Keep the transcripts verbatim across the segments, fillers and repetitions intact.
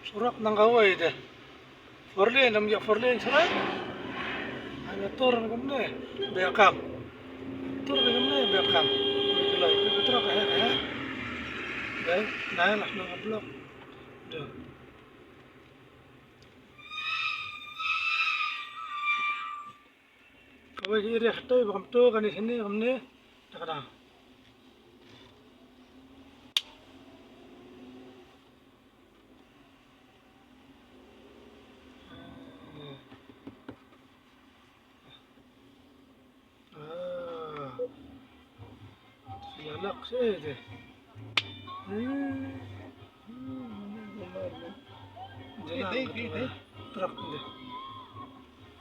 Surok nang kawei de. Four lane, nam ïa four lane shuh. Hanya tur kumne, bekam. Tur kumne, bekam. Kumne lai, kumne trok, eh, eh. Dei, nai lah nang block. Dei. Kawei ki area hatei ba kam tu kane shane kumne. Takada. Ah. Lalak seh de. Hmm. Trok de.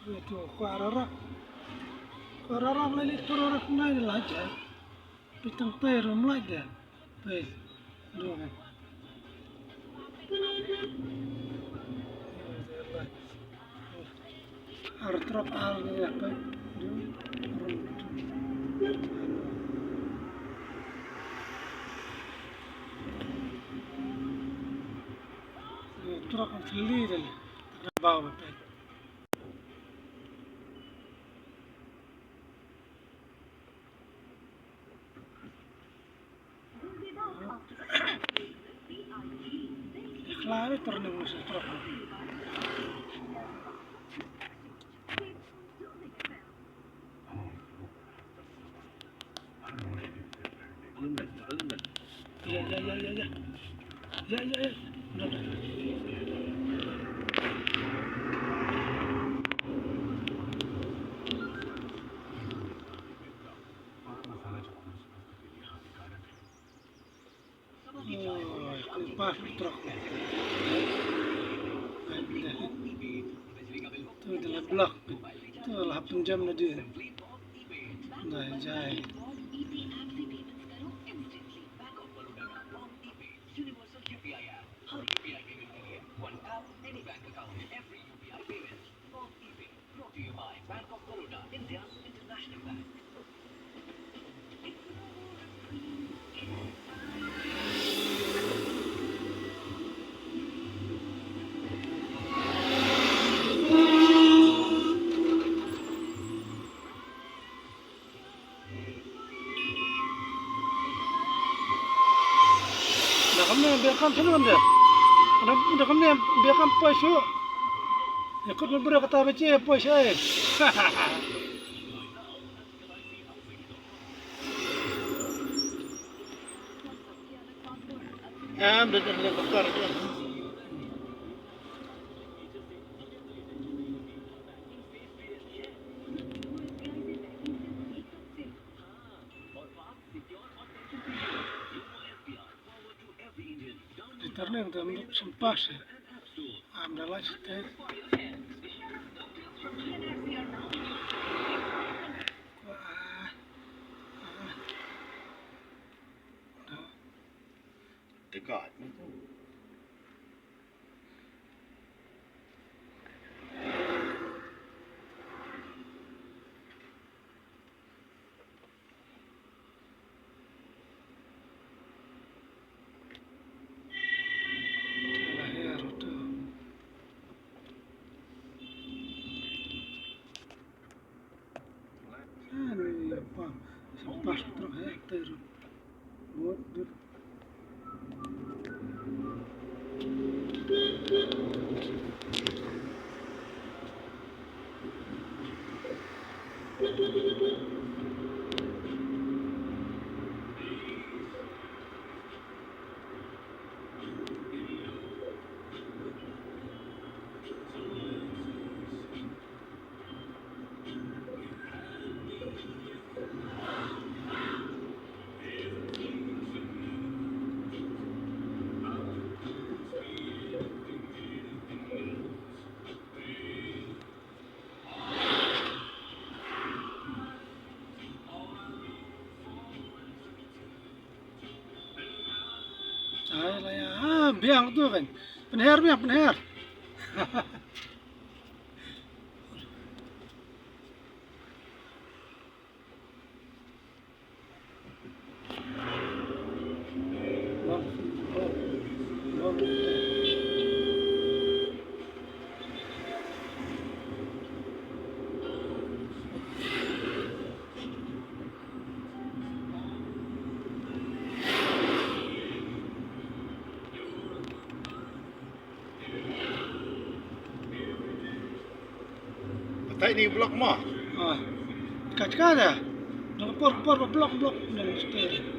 Itu kuararak. Kuararak lagi kuararak nai lagi. Pitang tai rum lagi. Peit, dua kan. Ar trok ar ni ya, peit. Dua, rum. Dua trok ar thli dan. Bau, peit. Ya, ya, ya, ya, ya. Ya, ya, ya. Udah, udah. Oh, pas trok. Tu dah lah block. Tu lah pinjam na dia. Dah jai. Universal U P I app. How U P I payment convenient. One app, any bank account, every U P I payment. Bob eBay. Brought to you by Bank of Baroda, India's international bank. Da kamne bekam shalom de. Da, da kamne bekam poi shu. Ikut memberi kata baca poi shu ai. Em, da, da, da, da. Returning to the same pass. I'm the last step. Dekat. Ai, la ïa, ah, biang tu kan. Pynher, biang, pynher. Tei ni block mo. Ah. Ka ka da. Nang por por block block nang stir.